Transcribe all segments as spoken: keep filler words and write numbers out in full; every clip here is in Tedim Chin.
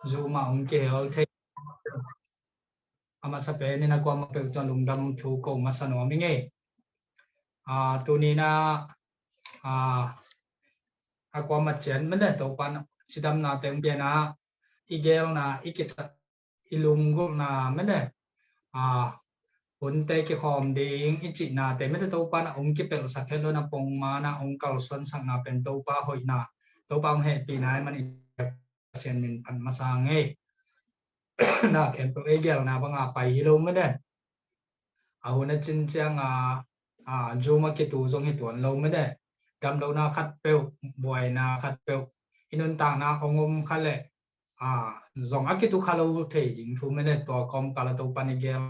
Zoom ah hong kihel thei a masa pen in a kuamah peuh tungah lungdam thu ko masa nuam ing ei. Tuni in a kuamah ciat mene Topa in cidamna teng pia in i gelna, i kitha, i lunggulhna mene hunte kikhawm ding i cihnate mene Topa in hong kipelhsak het lo in pongman a hong kalsuansakna pen Topa hoihna, Topa hong hehpihna ahih manin Pasian min phat masa ing ei. Na khempeuh ei gelna banga pai hi lo mene. A hun a cin cianga Zoom a kitu zong hi tuan lo mene. Damlohna khatpeuh, buaina khatpeuh, i nuntakna hong om kha leh zong a kitu kha lo thei ding thu mene. Tua kawmkal a Topa in i gel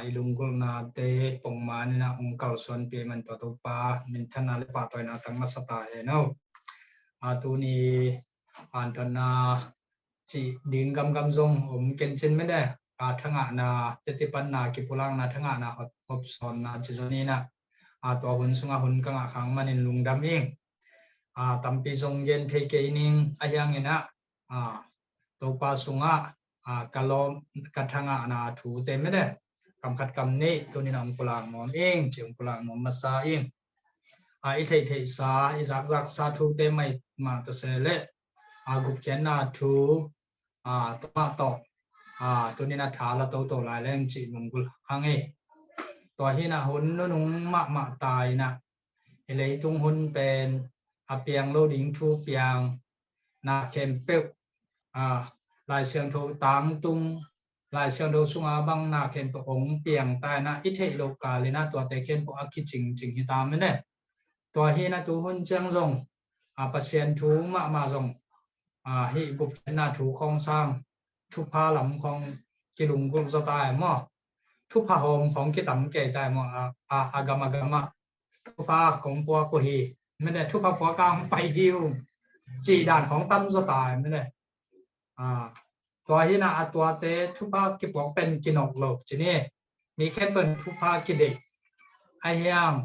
i lunggulhnate pongman in hong kalsuanpih man tua Topa minthanna le pahtawina tang masa ta hen aw. Tuni anthotna cih ding gamgam zong om kencin mene. Thangahna, tetipanna, kipulakna, thangahna, hop, hopsawnna ci zong in tua hun sungah hun ka ngah khang manin lungdam ing. Tampi zong gen thei kei ning, ahi hangin Topa sungah ka lawm, ka thangahna thute mene, kam khat kam nih tuni in hong pulak nuam ing, ci hong pulak nuam masa ing. I theihtheihsa, i zakzaksa thute mah ta se leh gupkhiatna thu tawh tuni in a tha la toto lai leng cih lunggulh hang ei. Tua hi in hun nunung mahmah ta in i leitung hun pen a piang lo ding thu piang, na khempeuh Lai Siangtho tangtung, Lai Siangtho sunga bang na khempeuh hong piang ta in i theih loh kal in tuate khempeuh a kicingcing hi ta mene. Tua hi in tu hun ciang zong Pasian thu mahmah zong hih gupkhiatna thu khawng sang thupha lam khawng kilunggulh zaw ta e maw? Thupha hawm khawng kitam kei ta e maw? A gam a gam ah thupha kong puak uh hi mene, thupha puak a hong pai hi ung, cih dan khawng tam zaw ta e mene. Tua hi in a tuate thupha kipuak pen kinawk lo ci ni. Mi khempeuh in thupha kideih, ahi hang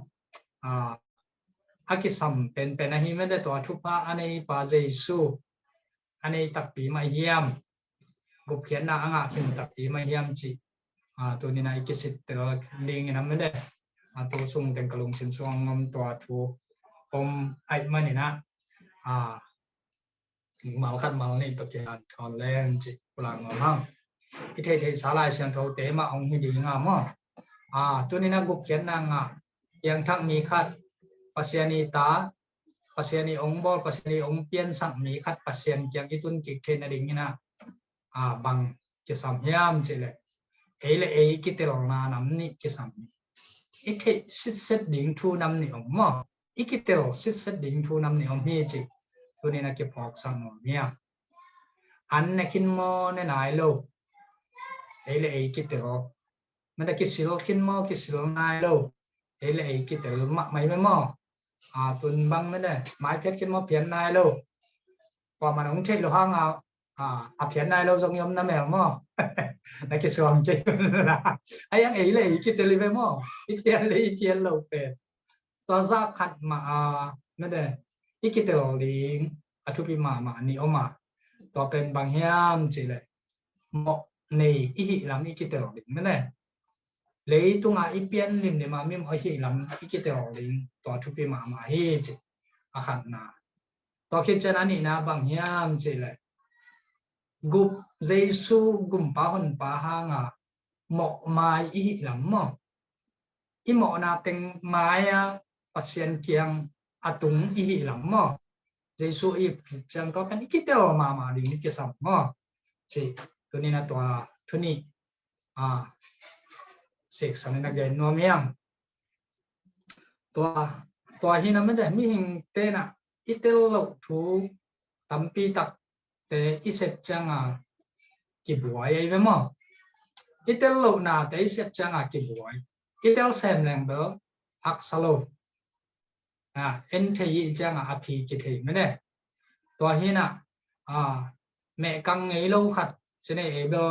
a kisam penpen ahi mene. Tua thupha a neipa Jesu a nei takpi mah hiam, gupkhiatna a ngah khin takpi mah hiam cih tuni in i kisittel ding in a mene. Tu sung teng ka lungsim sung a om tua thu om ahih manin mal khat mal nih tawh kihanthawn leng cih pulak nuam hang. I theihtheihsa Lai Siangthote mah hong hi ding a maw? Tuni in gupkhiatna ngah piangthak mi khat, Pasian i ta, Pasian i hong bawl, Pasian i hong piansak mi khat Pasian kiang i tun kik theih nading in bang kisam hiam cih leh, ei le ei kitelna nam nih kisam hi. I theih sitset ding thu nam nih om maw? I kitel sitset ding thu nam nih om hi cih tuni in a kiphawksak nuam hiam? An ne khin maw, ne nai lo? Ei le ei kitel. Mete kisil khin maw, kisil nai lo? Ei le ei kitel mahmah hi ve maw? Tun bang mete maiphiat khin maw, phiat nai lo? Kuamah in hong theih loh hang a a phiat nai lo zong i om na mel maw? Na kisuang kei un la. Ahi hang ei le ei kitel hi ve maw? I phiat le i phiat lo pen tua zah khat mah a mete i kitel ding a thupi mahmah nih om a. Tua pen bang hiam cih leh mawh nei i hih lam i kitel ding mete. Leitungah i pian limlim a mimawh i hih lam i kitel ding tua thupi mahmah hi cih a khatna. Tua khit ciang a nihna bang hiam cih leh gup, Jesu gumpa honpa hanga mawh mai i hih lam maw? I mawhna teng mai-a Pasian kiang a tung i hih lam maw? Jesu i ip khit ciang tua pen i kitel mahmah ding i kisam maw? Cih tuni in a tua thu nih a siksan in a gen nuam hiam? Tua, tua hi in a mete mihingte in a i tel loh thu tampi takte i sep cianga kibuai ahi ve maw? I tel lohnate i sep cianga kibuai. I tel sem leng bel haksa lo. En thei i cianga a phi kithei mene. Tua hi in a meh kang ngei lo khat ci nei ei bel,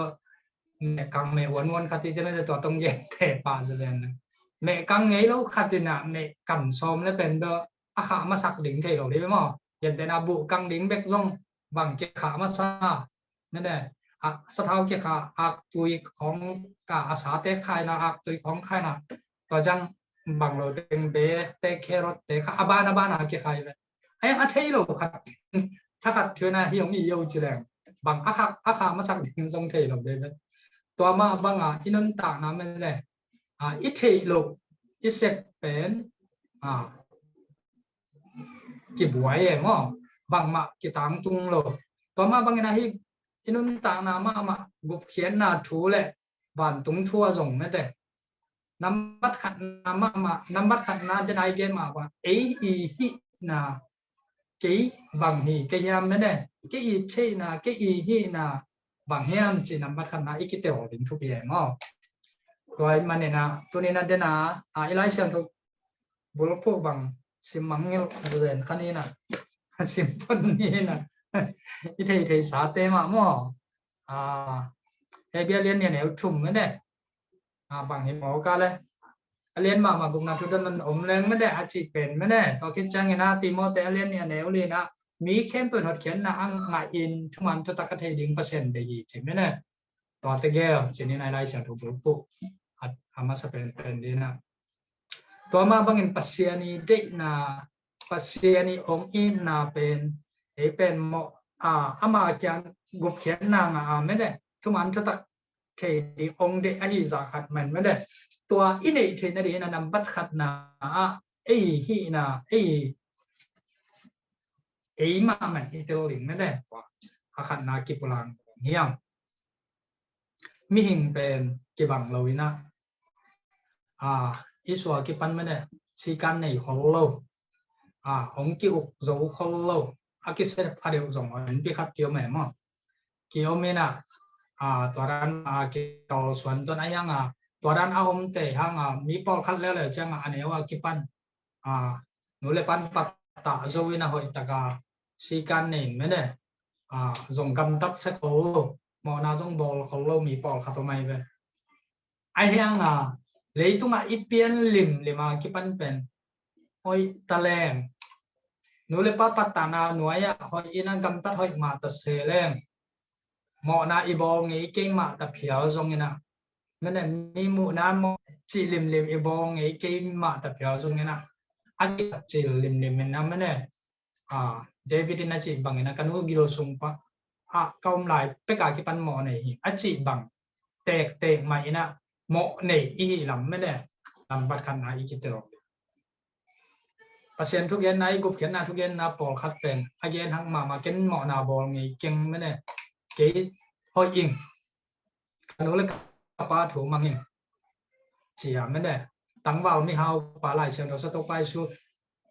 meh kang meh uanuan khat i ci mete tua tong gen te pah zezen. Meh kang ngei lo khat in a meh kan sawm le pen bel a khah masak ding thei lo dih ve maw? Gentehna buh kang ding bek zong bang kikhah masa, Mene, a, sathau kikha, aktui khawng, a, a sate khaina, aktui khawng khaina, tua ciang bang lo teng be te, carrot te kha, a ban a ban a kikhai ve. Ai, a thei lo khat, thakhat thuina hi ong i yo ci leng. Bang a kha, a kha masak ding zong thei lo ve ve. Tua mah banga i nuntakna mene, a, i theih loh, i sep pen, a, kibuai e maw, bangmah kitangtung lo. Tua mah bangin ahi, i nuntakna mahmah gupkhiatna thu le vantung thu a zong mete. Nambat khatna mahmah, nambat khatna den a i gen mah bang, ei i hihna, kei bang hi, kei hiam mene, kei i theihna, kei i hihna, bang hiam ci nambat khatna i kitel ding thupi e maw. Tua i manina, tunina dena, a, i Lai Siangtho bulphuh bang sim mangngilh zen kha nina, sim phot nina, i thei thei sate mah maw. A, Hebru a lian nih a neu thum mene. A, bang hi maw ka le. A lian mahmah gukna thu dan om leng mene, a cih pen mene. Tua khit ciangin a Timote a lian nih a neu lina, mi khempeuh in hotkhiatna a ngah in thuman thutak a thei ding Pasian deih hi ci mene. Tua tegel ci nina i Lai Siangtho bulphuh a, a masa penpen dina. Tua mah bangin Pasian i deihna, Pasian i ong itna pen, ei pen maw, a, ama kiang gupkhiatna ngah a mene, thuman thutak thei ding ong deih ahi zah khat man mene. Tua i neih theih nadingin a nambat khatna ah, ei hihna, ei, ei mah man i tel ding mene. Tua a khatna kipulak hiam. Mihing pen kibang lo ina, a, i suah kipan mene, sikan nei khol lo, a, hong ki-uk zo khol lo, a kisep a deuh zong a innpi khat kiom e maw. Kiom ina, a, tua dan a kitol suan tuan a hiang a, tua dan a omte hang a, mi pawlkhat leuleu ciang a, a neu a kipan, a, nu le pan pattah zo ina hoih taka sikan nei mene, a, zong gamtat se khol lo, mawhna zong bawl khol lo mi pawlkhat om ai ve. Ahi hang a, leitungah i pian limlim a kipan pen hoih ta leng, nu le pa pattahna nuai-ah hoih ina gamtat hoih mah ta se leng, mawhna i bawl ngei kei mah ta phial zong ina, mene, mi muhna mawh cih limlim i bawl ngei kei mah ta phial zong ina, a kipat cil limlim ina mene. A, David in a cih bangin a, ka nu gil sung pan a ka om lai pek a kipan mawh nei hi a cih bang tektek mah in a, mawh nei i hih lam mene, nambat khatna i kitel. Pasian thugenna, i gupkhiatna thugenna pawlkhat pen a gen hak mahmah, ken mawhna bawl ngei keng mene, kei hoih ing, ka nu le ka pa thu mang ing, ci a mene. Tangval mihau pa, Lai Siangtho sa Topa Jesu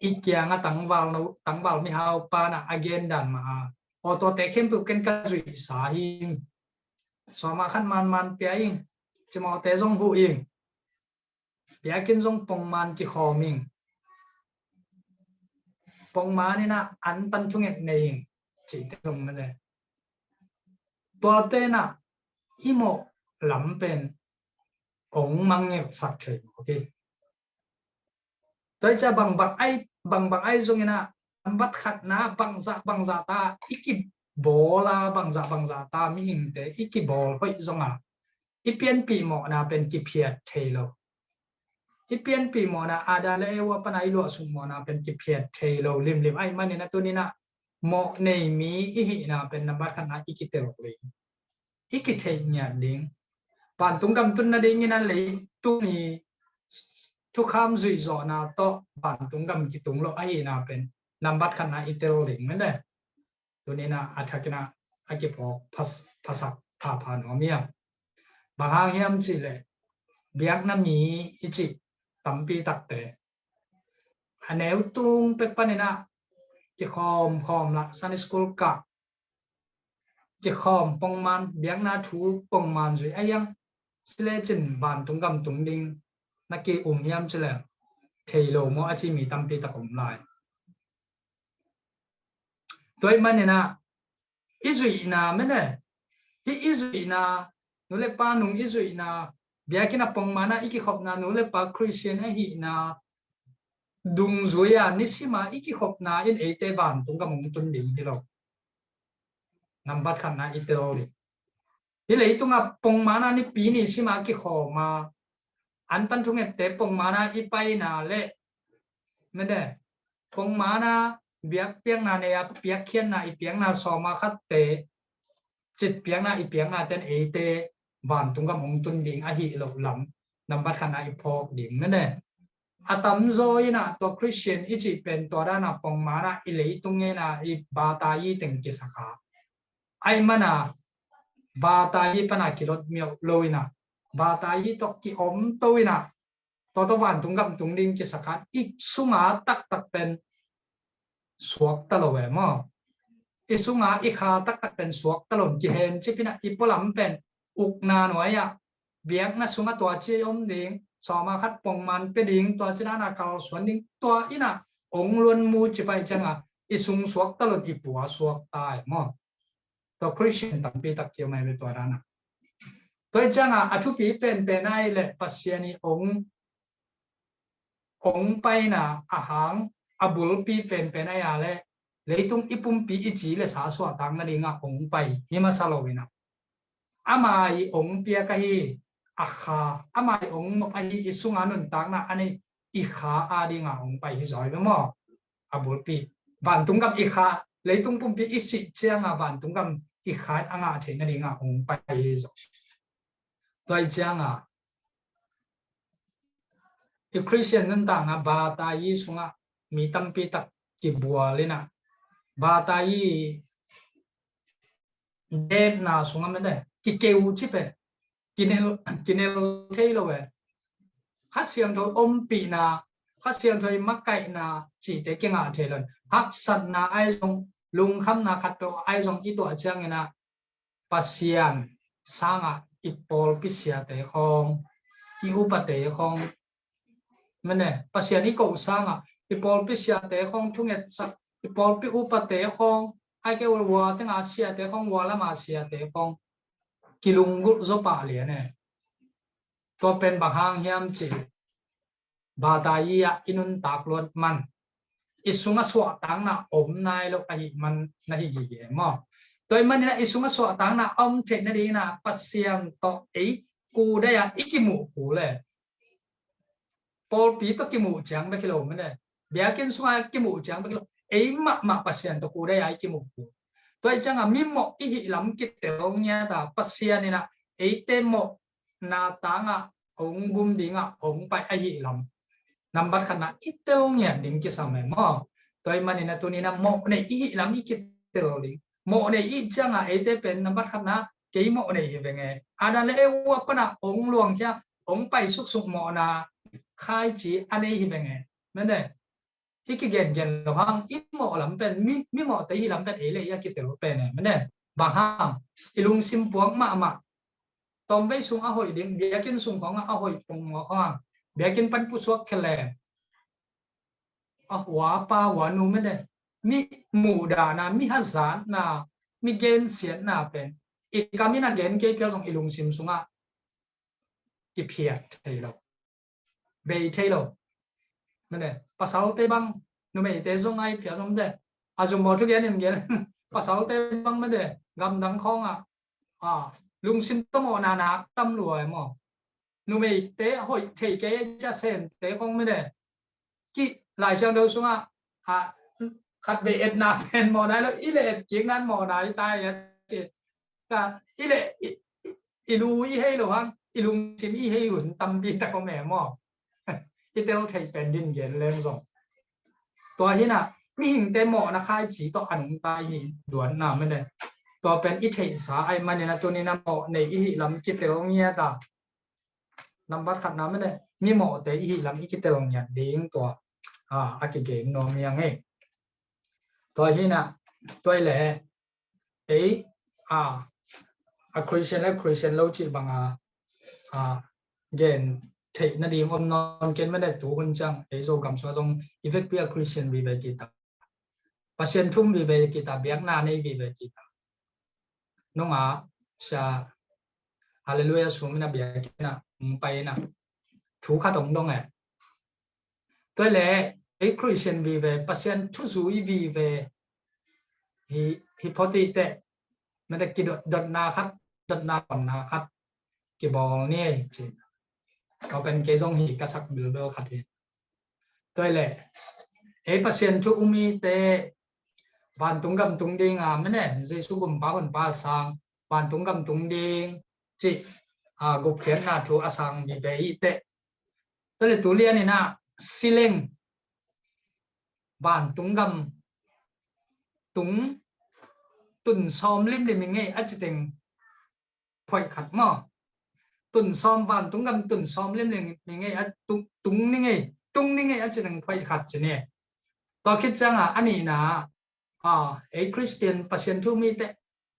i kianga tangval no, tangval mihau pa na a gen dan mah a, aw, tuate khempeuh ken ka zuihsa hi. Sawma khat manman pia ing, cimawhte zong huh ing, biakinn zong pongman kikhawm ing, pongman ina an pan thunget nei ing, cihte zong mene. Tuate na i mawh lam pen ong mangngilhsak thei mawk hi. Tua hi cia bangbang ai, bangbang ai zong ina, nambat khatna bangzah bangzah ta i kibawl a, bangzah bangzah ta mihingte i kibawl hoih zong a, i pianpih mawhna pen kiphiat thei lo. I pianpih mawhna, Adam le Eva pana i luahsuk mawhna pen kiphiat thei lo limlim ahih manin a tuni-in a mawh nei mi i hihna pen nambat khatna i kitel ding, i kitheih ngiat ding. Vantung gam tun nadingin a leitung i thukham zuihzawhna tawh vantung gam kitung lo ahihna pen nambat khatna i tel ding mene. Tuni-in a, a thakin a, a kiphawk phas-, phasak phapha nuam hiam? Bang hang hiam cih leh, biakna mi i cih tampi takte a neu tung pek panin a kikhawm khawm lah, Sunday school kah, kikhawm pongman, biakna thu pongman zui a hiang, si lecin vantung gam tung ding na ki-um hiam cih leh, thei lo maw a ci mi tampi tak om lai. Tua ahih manin a, i zuihna mene, hih i zuihna, nu le pa nung i zuihna, biakinn a pongman a i kikhopna, nu le pa Christian ahihna dungzui a nisim a i kikhopna in eite vantung gam hong tun ding hi lo. Nambat khatna i tel ding. Hih leitungah pongmana nipi ni sima kikhawma, antan thungette pongmana i paina le, mede, pongmana biakpiakna nei-a piakkhiatna i piakna sawma khatte, citpiakna i piakna ten eite vantung gam hong tun ding ahi loh lam nambat khatna i phawk ding mede. A tamzaw inah tua Christian i cih pen tua dana pongmana i leitung ngena i batayi teng kisakha. Ai mana batayi pana kilot miauh lo inah, batayi tawh kiom to inah, tua tawh vantung gam tung ding kisakhan i sunga taktak pen suakta lo e maw? I sunga i kha taktak pen suakta lo in kihen cipinah i pualam pen ukna nuai-ah biakna sungah tua ci om ding, sawma khat pongman pe ding, tua ci dana kalsuan ding, tua inah ong luan mu cipai cianga i sung suakta lo in i pua suakta e maw? Tua Christian tampi tak kiomai ve tua dana. Tua i cianga a thupi penpen ai le Pasian i ong ong paina a hang a bulpi penpen ai a le leitung i pumpi i ci le sa suahtak nadinga ong pai hi masa lo inah, ama i ong piak ahi a kha, ama i ong nop ahi i sunga nuntakna a nei i kha a dinga ong pai hi zaw hi ve maw? A bulpi vantung gam i kha, leitung pumpi i sih cianga vantung gam i kha in a ngah theih nadinga ong pai hi zaw. Tua i cianga i Christian nuntakna batayi sungah mi tampi tak kibual inah, batayi detna sungah mede kikeu cipe, kinel, kinel thei lo e. Kha Siangtho ompihna, Kha Siangtho i makaihna cihte kingah thei lo in, haksatna ai zong, lungkhamna khatpeuh ai zong i tuah cianginah Pasian sangah i pawlpi siate khawng, i upate khawng, mene, Pasian i koh sangah i pawlpi siate khawng thungetsak, i pawlpi upate khawng, ai ke ulwa tenga siate khawng, walama siate khawng kilunggulh zaw pah lian e. Tua pen bang hang hiam cih batayi ah i nuntak luat man i sungah suahtakna om nai lo ahi man na hi gige maw? Tua i maninah i sungah suahtakna a om theih nadinginah Pasian tawh ei kudai-a i kimuh kul e. Pawlpi tawh kimuh ciang bek hi lo mene, biakinn sungah kimuh ciang bek hi lo, ei mahmah Pasian tawh kudai-a i kimuh kul. Tua i ciangah mi mawh i hih lam kitel ngiata Pasian inah eite mawh na tangah hong gum dingah hong pai ahi lam nambat khatna i tel ngiat ding kisam e maw? Tua i maninah tuninah mawh nei i hih lam i kitel ding. Mawh nei i ciangah eite pen nambat khatna kei mawh nei hi veng e. Adam le Eva pana hong luangkhia hong pai suksuk mawhna khaici a nei hi veng e. Mene, i kigengen lo hang i mawh lam pen mi, mi mawhte i hih lam pen ei le ei a kitel pen e mene. Bang hang? I lungsim puak mahmah. Tawmvei sung a hoih ding, biakinn sung khawngah a hoih pongmawk hang, biakinn pan pusuak kheleng, a hua pa hua nu mene, mi muhdahna, mi hazatna, mi gensiatna pen i kamin a gen kei phial zong i lungsim sungah kiphiat thei lo, bei thei lo. Mene, pasalte bang, numeite zong ai phial zong de, a zum baw thugen in gen, pasalte bang mene, gamdang khawngah a, lungsim tawh mawhna nak tam lua e maw? Numeite hoih thei kei cia sente khawng mene, ki Lai Siangtho sungah a, khat vei etna pen mawh nai lo, i le et kik nan mawh nai tai a ci. Ka i le i, i, i lu i hei lo hang, i lungsim i hei hun tampi tak om e maw? I tel thei pen din gen leng zong. Tua hinah mihingte mawhna khaici tawh a nungta hi duatna mene. Tua pen i theihsa ai maninah tuninah mawh nei i hih lam kitel ngiata nambat khatna mene, mi mawhte i hih lam i kitel ngiat ding tua a, a kigen nuam hiang e. Tua hinah tua i le ei a, a Christian le Christian lo cih banga a, gen theih nading om nawn ken mene, tu hun ciang ei Zogam sungah zong i vekpi a Christian vive kita, Pasian thum vive kita, biakna nei vive kita. Nunga sia Hallelujah sum ina biakina pai ina thu khat ong dong e. Tua le ei Christian vive, Pasian thuzui vive hi, hi photi te, mete kidot dotna khat datna konna khat kibawl ni ei ci. Tua pen kei zong hi ka sak bilbel khat hi. Tua hi leh ei Pasian thu um i te vantung gam tung ding a mene Jesu gumpa honpa a sang vantung gam tung ding ci a gupkhiatna thu a sang mi be i te. Tua le tu lian in a sileng vantung gam tung tun sawm limlim i ngei a citeng phoih khat maw? Tun sawm vantung gam tun sawm limlim i ngei a tung, tung ni ngei, tung ni ngei a citeng phoih khat ci ni. Tua khit cianga a nihna a ei Christian Pasian thu um i te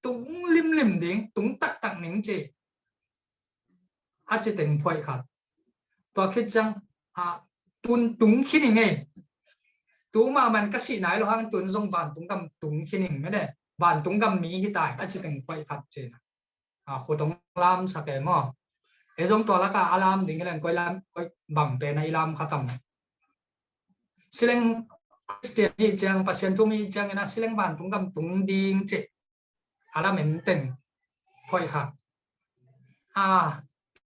tung limlim ding, tung taktak ning ci a citeng phoih khat. Tua khit ciang a tun tung khin i ngei. Tu mahmah ka sih nai lo hang tun zong vantung gam tung khin i mene. Vantung gam mi hi tai a citeng phoih khat cina. A khut hong lamsak e maw? Ei zong tua laka a lam ding hi leng koi lam, koi bang pen a i lam kha tam? Sileng Christian hi ciang, Pasian thu um hi ciang in a sileng vantung gam tung ding ci a lam en teng phoih khat. A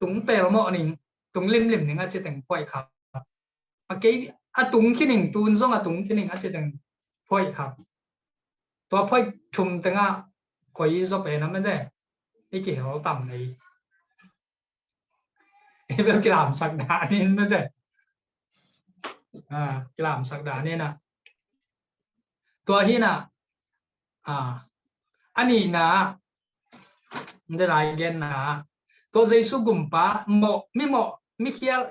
tung pelmawh ning, tung limlim ning a citeng phoih khat. A kei a tung khin ing, tun zong a tung khin ing a citeng phoih khat. Tua phoih thum tengah koi zaw pen a mete i kihel tam ei. I bel kilamsak dan in mete. A, kilamsak dan in a. Tua hi na a, a nihna, mete lai genna, tua Jesu gumpa mawh, mi mawh, mi khial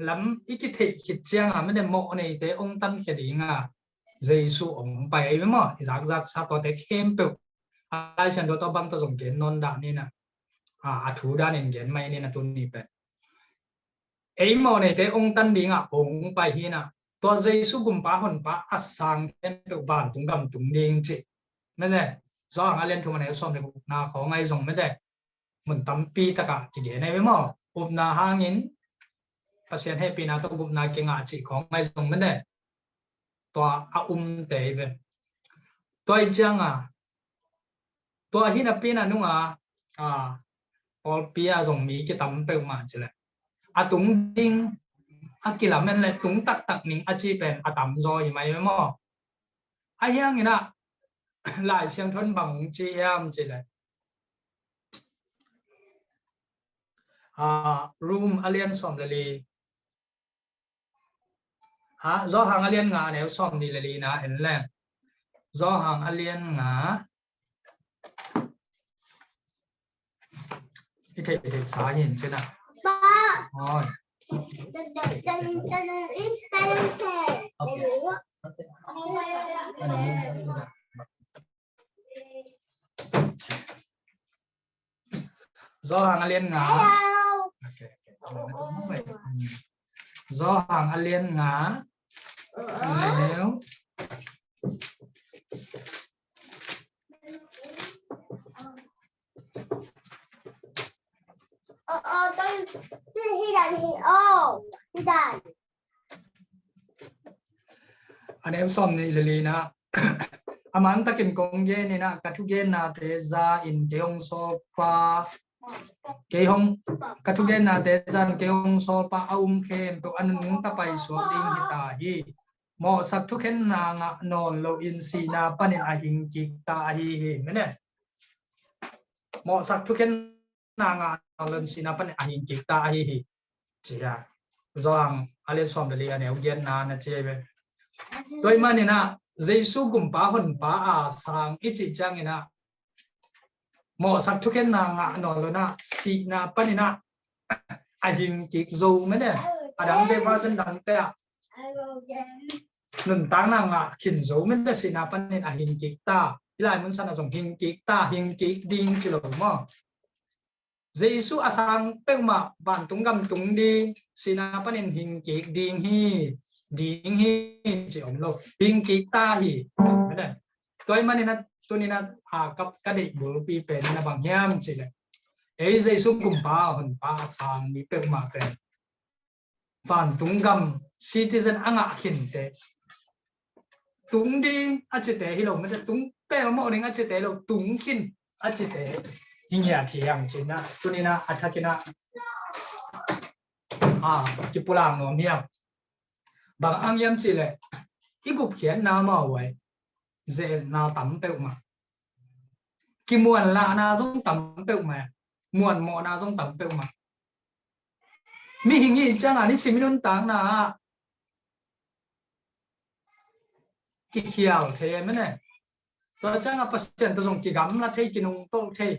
lam i kitheih khit cianga mete mawh neite ong tankhia dinga Jesu ong pai ei ve maw? I zakzak sa tuate khempeuh a Lai Siangtho tua bang tua zong gen nawn dah ni na. A, a thu danin gen mai ni na tuni pen. Ei mawh neite ong tan dinga ong pai hi na. Tua Jesu gumpa honpa a sang khempeuh vantung gam tung ding ci. Mete, Johan a lian thum a neu sawm le gukna khawng ahi zong mete mun tampi taka kigen ahi ve maw? Upna hangin Pasian hehpihna tawh gupna kingah cih khawng ahi zong mete tua a umte hi ve. Tua i cianga tua hi napi na nunga a pawlpi a zong mi kitam peuhmah ci le a tung ding a kilamen le tung taktak ning a ci pen a tamzaw hi mai ve maw? A hiangin a Lai Siangtho in bang ci hiam ci le a, Rom a lian sawm le li. Ha, Johan a lian nga a neu sawm nih le li na en leng. Johan a lian nga. I theih theih sa hin cina. Oi. Okay. Johan a lian nga. Okay, okay. Johan a lian nga. A neu. A neu sawm nih le li na. A man takin kong gen in a, ka thugennate za in kei hong sawlpa, kei hong, ka thugennate za in kei hong sawlpa a um khempeuh a nunung ta paisuak ding hi ta hi. Mawhsak thukhenna ngah nawn loin sihna panin a hing kik ta ahi hi. Mene. Mawhsak thukhen na ngah nawn loin sihna panin a hing kik ta ahi hi. Ci a. Johan a lian sawm le li a neu giatna na ci ve. Tua ahih manin a Jesu gumpa honpa a sang i cih ciangin a mawhsak thukhenna ngah nawn loin a sihna panin a a hing kik zo mene. A dangte version dangte ah nuntakna ngah khin zo mene, sihna panin a hing kik ta. Hih lai mun san a zong hing kik ta, hing kik ding ci lo maw? Jesu a sang peuhmah vantung gam tung ding, sihna panin hing kik ding hi, ding hi ci om lo. Hing kik ta hi. Tua ahih manin a tuni in a, a, ka, ka deih bulpi pen in a bang hiam ci le, ei Jesu gumpa honpa a sang mi peuhmah pen vantung gam citizen a ngah khinte. Tung ding a cite hi lo mete, tung pelmawh ding a cite hi lo, tung khin a cite. hi ngiat hi hang cin ah, tuni-in ah a thakin ah, a, kipulak nuam hi hang. Bang hang hiam cih leh i gupkhiatna mah uh ah zelna tam peuhmah, kimuanlahna zong tam peuhmah, muanmawhna zong tam peuhmah. Mihing i hih ciangin nisim i nuntakna ah kikhial thei, amen e. Tua ciangin Pasian tawh zong kigamla thei, kinungtolh thei.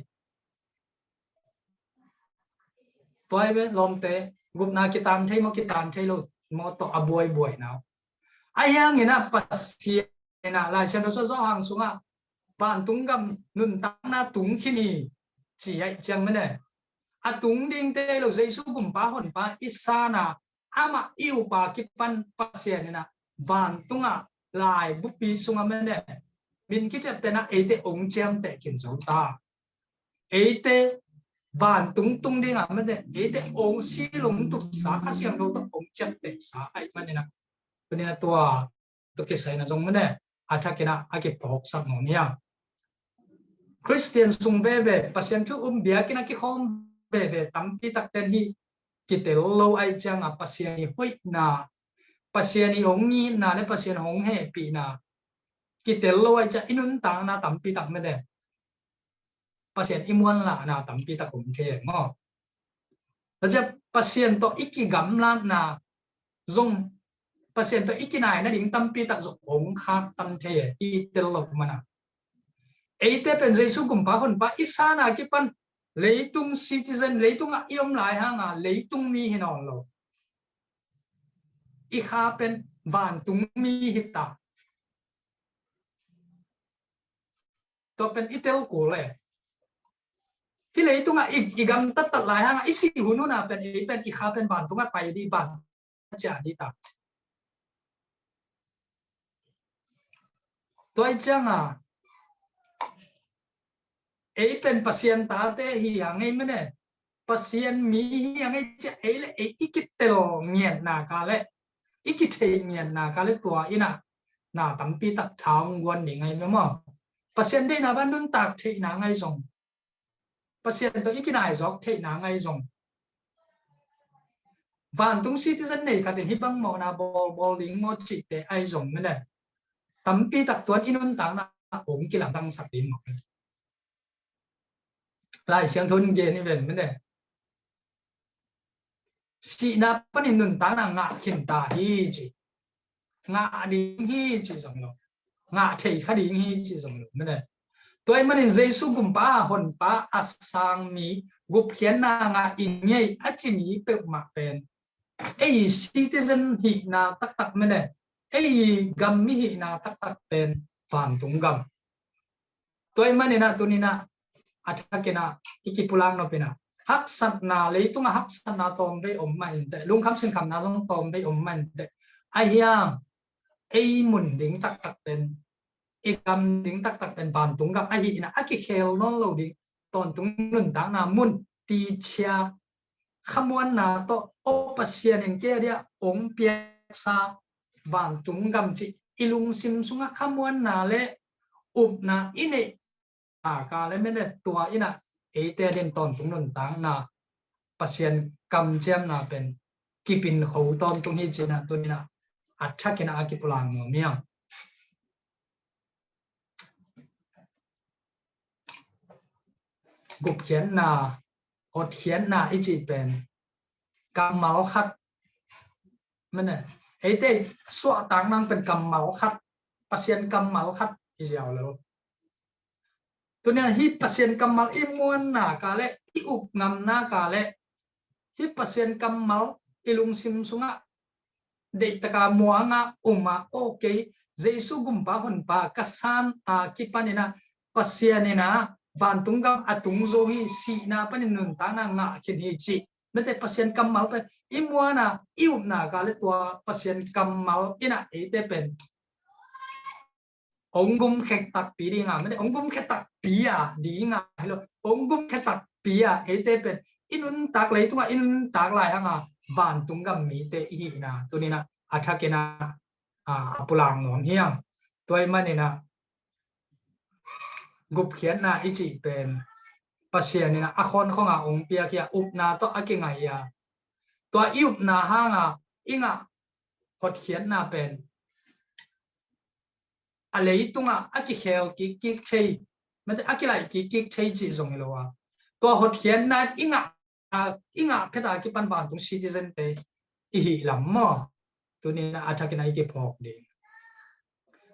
Tua hi ve, lawmte, gupna kitan thei maw, kitan thei lo maw, tawh a buaibuaina uh. Ahi hangin ah Pasian in ah Lai Siangtho sung Johan sungah vantung gam nuntakna tung khin hi ci ahih ciang, amen e, a tung dingte lo, Jesu Gumpa Honpa i san a, amah i up a kipan Pasian in ah vantungah laibupi sungah, amen e, min kiciamtehna eite hong ciamteh khin zo ta. Eite vantung tung dingah, amen e, eite hong silungtupsa, Kha Siangtho tawh hong ciamtehsa ahih manin ah, tuni-in ah tua tawh kisai-in ah zong, amen e, a thakin ah a kiphawksak nuam hi hang. Khristian sung veve, Pasian thu um biakinn ah kikhawm veve tampi takte in hih kitel lo ahih ciangin Pasian i hoihna, Pasian i hong itna le Pasian hong hehpihna kitel lo ahih ciangin i nuntakna tampi tak, amen e, Pasian i muanlahna tampi tak om thei e maw. Tua ciang Pasian tawh i kigamlatna zong, Pasian tawh i kinai nading tampi tak zong hong khaktan thei e, i tel loh manin ah. Eite pen Jesu Gumpa Honpa i san a kipan leitung citizen, leitungah i om lai hangin leitung mi hi nawn lo. I kha pen vantung mi hi ta. Tua pen i tel kul e. Hih leitungah i, i gamtat lai hangin i sih hun hun ah pen ei pen i kha pen vantungah pai ding, vantung ciah ding ta. Tua ahih ciangin ei pen Pasian tate hi hang ei, amen e, Pasian mi hi hang ei ci-a ei le ei i kitel ngiat nak leh, i kithei ngiat nak leh tua in ah na tampi tak tha hong guan ding ahi maw. Pasian deihna bang nuntak theihna ngah zong, Pasian tawh i kinai zawk theihna ngah zong, vantung citizen nei khat in hih bang mawhna bawl, bawl ding maw cihte ahi zong, amen e, tampi tak tua in i nuntakna hong kilamdangsak ding maw. Lai Siangtho in gen hi ven, amen e. Sihna panin nuntakna ngah khin ta hi ci. Ngah ding hi ci zong lo, ngah thei kha ding hi ci zong lo, amen e. Tua ahih manin Jesu Gumpa Honpa a sang mi, gupkhiatna ngah i ngei a ci mi peuhmah pen ei citizen hihna taktak, amen e, ei gam mi hihna taktak pen vantung gam. Tua ahih manin ah tuni-in ah a thakin ah i kipulak nop in ah haksatna, leitungah haksatna tawmvei om mah inteh, lungkham sinkhamna zong tawmvei om mah inteh. Ahi hang ei mun ding taktak pen, i gam ding taktak pen vantung gam ahihna a kikhel nawn lo ding tawntung nuntakna mun, tichia, khamuanna tawh, aw Pasian in kei a dia hong piaksa vantung gam cih i lungsim sungah khamuanna le upna i neih a ka le, amen e, tua in ah eite din tawntung nuntakna, Pasian kamciamna pen kipin kho tawntung hi ci-in ah tuni-in ah a thakin ah a kipulak nuam hi hang. Gupkhiatna, hotkhiatna i cih pen kammal khat, amen e, eite suahtak nang pen kammal khat, Pasian kammal khat hi ziau lo. Tuni-in ah hih Pasian kammal i muan nak leh, i up ngam nak leh, hih Pasian kammal i lungsim sungah deihtakin muang a, um a, okay, Jesu Gumpa Honpa ka san a kipanin ah Pasian in ah vantung gam a tung zo hi, sihna panin nuntakna ngah khin hi cih, amen e, Pasian kammal pen i muan a, i up nak leh tua Pasian kammal in ah eite pen hong gumkhiat takpi ding a, amen e, hong gumkhiat takpi a ding a hi lo, hong gumkhiat takpi a eite pen i nuntak, leitungah i nuntak lai hangin vantung gam mite i hihna tuni-in ah a thakin ah a pulak nuam hi hang. Tua ahih manin ah gupkhiatna i cih pen Pasian in a khawn khawngah hong piak hi a, upna tawh a kingai hi a. Tua i upna hangah i ngah hotkhiatna pen a leitungah a kikhel kikkik thei, mate a kilaih kikkik thei cih zong hi lo a, tua hotkhiatna i ngah, i ngah phet a kipan vantung citizen te i hih lam maw? Tunin a thakin a i kiphawk ding.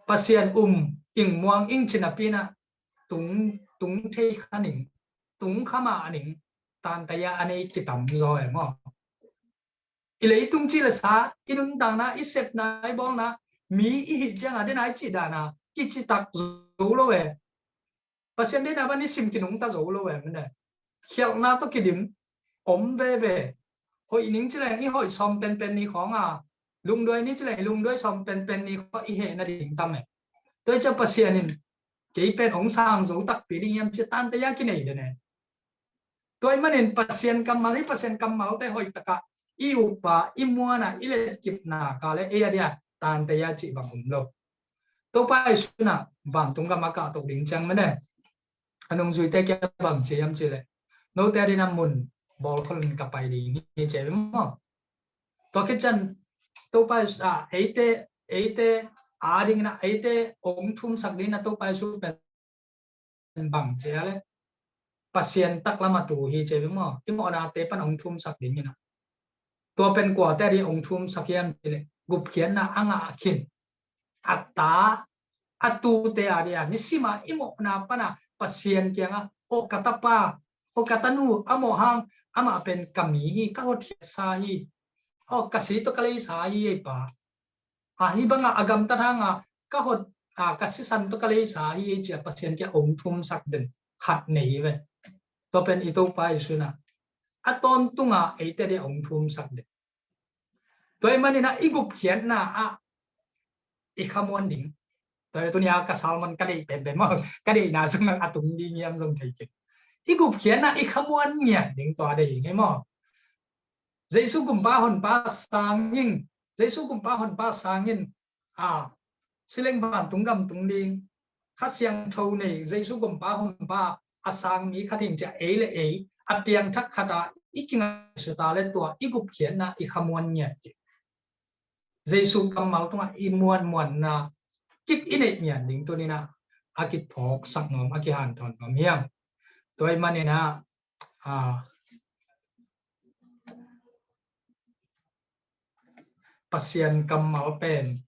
Pasian um ing muang ing ci napi-in ah tung, tung thei kha ning, tung kha mah ning, tantaia a nei kitam zaw e maw? I leitung cih le sa, i nuntakna, i sepna, i bawlna, mi i hih ciangah den a i cih dan a kicitak zo lo e. Pasian deihna pan i sim kinungta zo lo e, mene. Khialhna tawh kidim om veve. Hoih ning ci leng i hoih sawm penpen ni khawng a, lungduai ni ci leng i lungduai sawm penpen ni khawng i heh nading tam e. Tua hi ciah Pasian in kei pen hong sang zo takpi ding hiam ci tantaia kinei den e. Tua ahih manin Pasian kammal hi, Pasian kammalte hoih takah i up a, i muan a, i letkipna ka le ei a dia tantaia cih bang om lo. Topa Jesu in ah vantung gam a kahtoh ding ciang, mene, a nungzuite kiang bang ci hiam cih leh, note adingin a mun bawlkholin ka pai ding hi ci hi maw? Tua khit ciang Topa Jesu, a, eite, eite adingin a, eite hong thumsak dingin a Topa Jesu pen bang ci a le, Pasian taklam a tu hi ci hi maw? I mawhnate pan hong thumsak dingin a. Tua pen kuate ading hong thumsak hiam cih leh, gupkhiatna a ngah khin a ta, a tute ading a, nisim a i mawhna pan a Pasian kiangah, aw ka tapa, aw ka tanu, a mawh hang, amah pen ka mi hi, ka hotkhiatsa hi, aw ka si tawh ka leisa hi ei pa. A, hih bangah a gamtat hangah ka hot, a, ka sisan tawh ka leisa hi ei ci a Pasian kiang hong thumsak den khat nei hi ve. Tua pen i Topa Jesu in ah a tawntungah eite ading hong thumsak den. Tua ahih manin ah i gupkhiatna ah i khamuan ding. Tua hi tuni a ka sermon ka deih penpen maw, ka deihna sungah a tung ding hiam zong thei kei. I gupkhiatna i khamuan ngiat ding tua deih hi maw? Jesu Kumpa Honpa sangin, Jesu Kumpa Honpa sangin, a, si leng vantung gam tung ding, Kha Siangtho nei, Jesu Kumpa Honpa a sang mi khat hi ing ci a ei le ei a piangthak khat a i kingaihsut a le tua i gupkhiatna i khamuan ngiat ding. Jesu kammal tungah i muanmuanna kip i neih ngiat ding tunin ah a kiphawksak nuam, a kihanthawn nuam hi hang. Tua ahih manin ah, a, Pasian kammal pen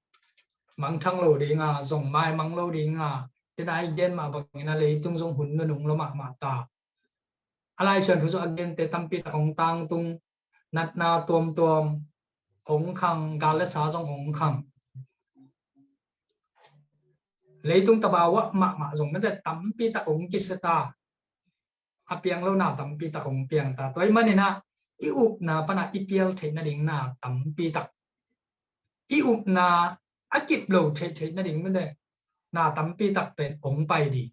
mangthang lo ding a, zong maimang lo ding a, tena i gen mah bangin a leitung zong hun nunung lo mahmah ta. A Lai Siangtho zong a gente tampi tak hong tangtung, natna tuamtuam hong khang, gal le sa zong hong khang. Leitung tabau ah mahmah zong mete tampi tak hong kisia ta. A piang lo na tampi tak hong piang ta. Tua ahih manin ah i upna pan a i pial theih nading na tampi tak, i upna a kip lo theih theih nading mete na tampi tak pen hong pai ding,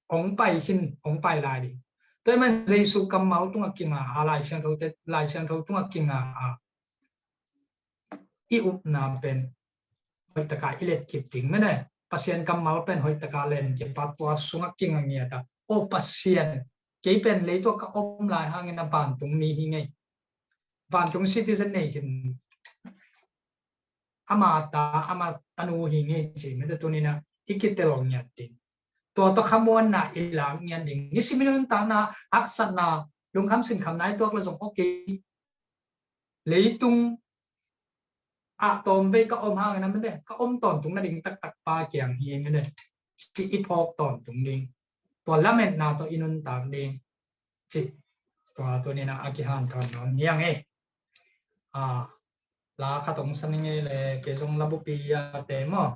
hong pai khin, hong pai lai ding. Tua ahih manin Jesu kammal tungah kinga a, Lai Siangtho te, Lai Siangtho tungah kinga a i upna pen hoih taka i letkip ding mene. Pasian kammal pen hoih taka letkip a, tua sungah kinga ngiat a, aw Pasian, kei pen leitung ka om lai hangin a vantung mi hi ing ei. Vantung citizen nei khin, ama ta, ama tanu hi ing ei ci mete tunin ah i kitel ngiat ding. Tua tawh khamuanna i lak ngiat ding. Nisim i nuntakna, haksatna, lungkham sinkhamna i tuak le zong okay. Leitung ah tawmvei ka om hangin a mete, ka om tawntung nading taktak Pa kiang hi mete, ci i phawk tawntung ding. Tua lametna tawh i nuntak ding. Ci, tua tunin ah a kihanthawn nuam hi hang e. A, la khat hong sa ning ei le, kei zong la bupi a te maw.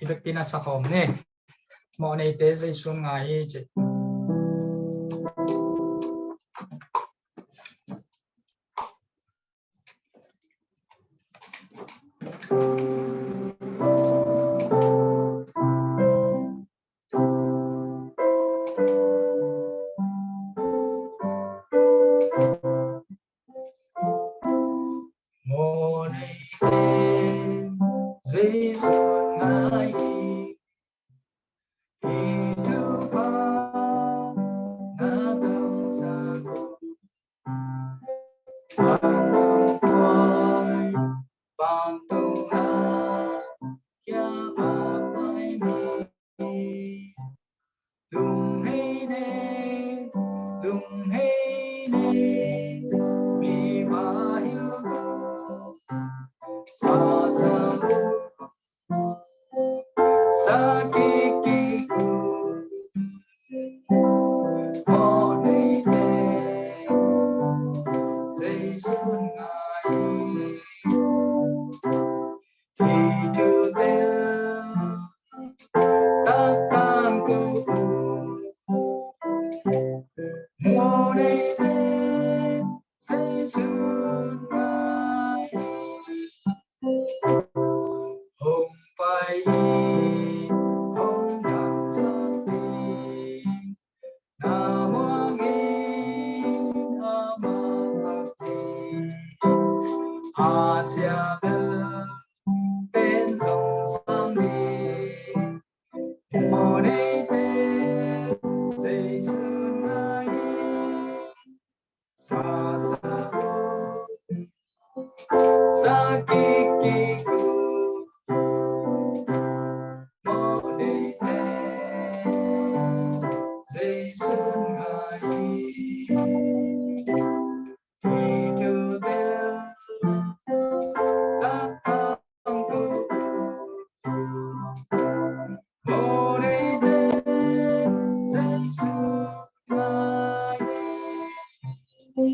I bekpi na sa khawm ni. Mawh neite Jesu ngai hi ci. Mawh neite Jesu ngai hi. I tupa Mawhneite Zeisu ngai hi. Hong pai hi, hong dam sak ding. Na muang in amah lak ding. A sia bel pen zong sang ding. Mawhneite Zeisu ngai hi. Sa sa uh, sa kik kik uh. Mawhneite Zeisu ngai hi. Hih thu tel taktak ko. Mawhneite Zeisu ngai hi.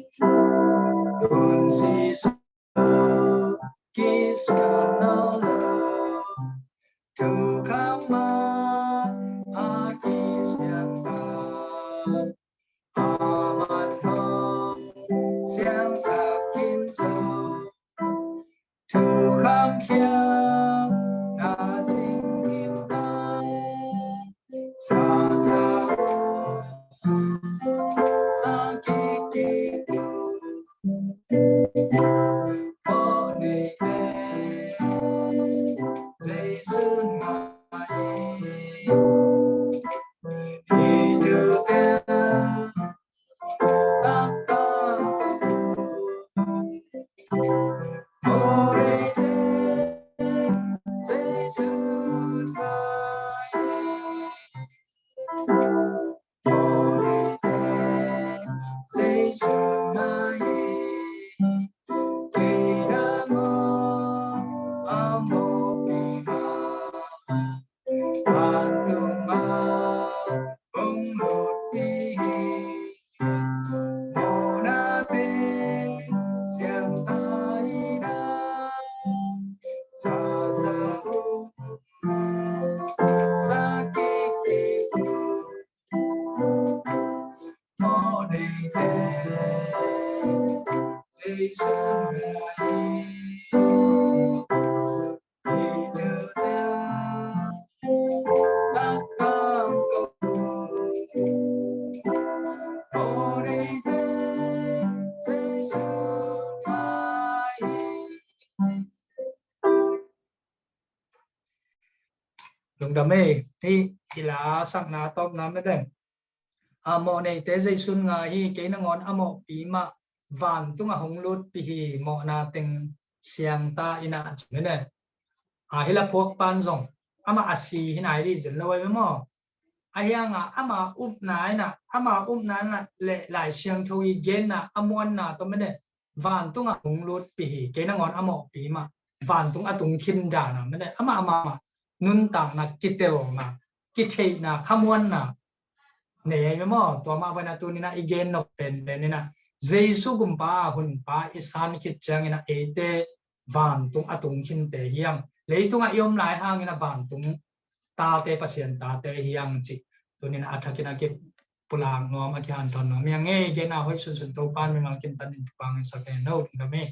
Tun Zeisu kisuan nawn lo, thukham mah a kisiam ta, a man hong siamsak khin zo. Thukham khiam na cing khin ta, sa sa uh, sa kik kik uh. Mawhneite Zeisu ngai hi. Hih thu tel taktak ko. Mawhneite Zeisu ngai hi. Mawhneite Zeisu ngai hi. Kei na mawh a mawhpi mah, vantung ah hong lutpih hi. Mawhnate siam ta in a, sa sa uh, sa kik kik uh. Mawhneite Zeisu ngai hi. Hih thu tel taktak ko. Mawhneite Zeisu ngai hi. Lungdam ei, hih i la sakna tawpna mah ding. A, mawhneite Zeisu ngai hi, kei nangawn a mawhpi mah, vantung ah hong lutpih hi, mawhna teng siang ta in a, ci mene. A, hih la phuak pan zong amah a si hi nai ding zen lo ei maw. Ahi hang a, ama upna in a, ama upna in a le Lai Siangtho i genna a muanna tawh mene, vantung ah hong lutpih hi, kei nangawn a mawhpi mah, vantung a tung khin dan a mene, amah amah nuntakna, kitelna, kitheihna, khamuanna nei ei maw. Tua mah bang in a tuni in a i gen nop penpen in a, Zeisu gumpa, hunpa i san khit ciangin a, eite vantung a tung khinte hi hang. Leitung ah i om lai hangin a vantung tate, Pasian tate hi hang cih tuni in a thakin a kipulak nuam, a kihanthawn nuam hi hang ei. Genna hoih sunsun Topa'n mimal kim tanin thupha hong sak hen aw. Lungdam ei.